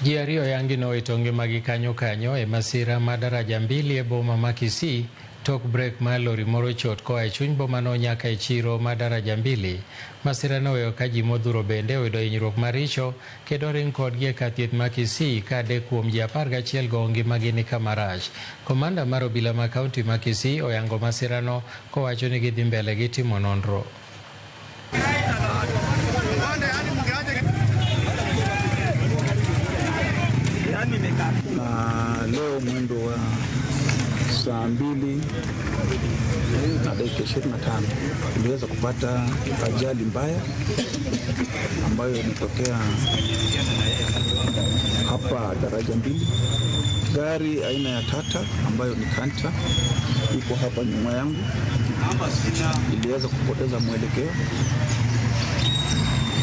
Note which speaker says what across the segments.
Speaker 1: Ji ariyo yangi nowito ngimagi kanyo kanyo e masira ma daraja mbili e boma ma Kisii tok brek mar lori moro chot koa e chuny bomano nyaka e chiro ma daraja mbili. Masira noweyo ka ji modhuro bende oyudo hinyruok maricho kendo ring kodgi e kar thieth ma Kisii ka adek kuom ji 11 go ngimagi ni kama rach. Komanda mar obila ma kaunti ma Kisii oyango masirano kowacho ni gidhi mbele gi timo nonro.
Speaker 2: Na leo mwendo wa saa 2:25 tuliweza kupata ajali mbaya ambayo ilitokea hapa daraja mbili. Gari aina ya Tata ambayo ni Kanta iko hapa nyuma yangu iliweza kupoteza mwelekeo,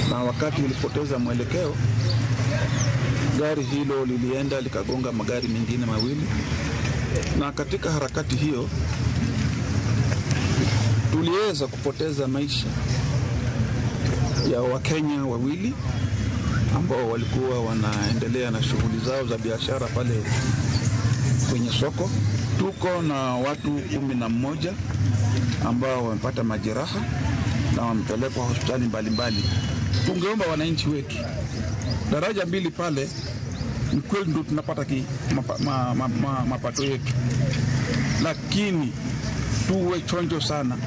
Speaker 2: na wakati ilipoteza mwelekeo gari hilo lilienda likagonga magari mengine mawili, na katika harakati hiyo tuliweza kupoteza maisha ya Wakenya wawili ambao walikuwa wanaendelea na shughuli zao za biashara pale kwenye soko. Tuko na watu 11 ambao wamepata majeraha na wamepelekwa hospitali mbalimbali. Tungeomba wananchi wetu, daraja mbili pale ni kweli ndio tunapata mapato yetu, lakini tuwe chonjo sana.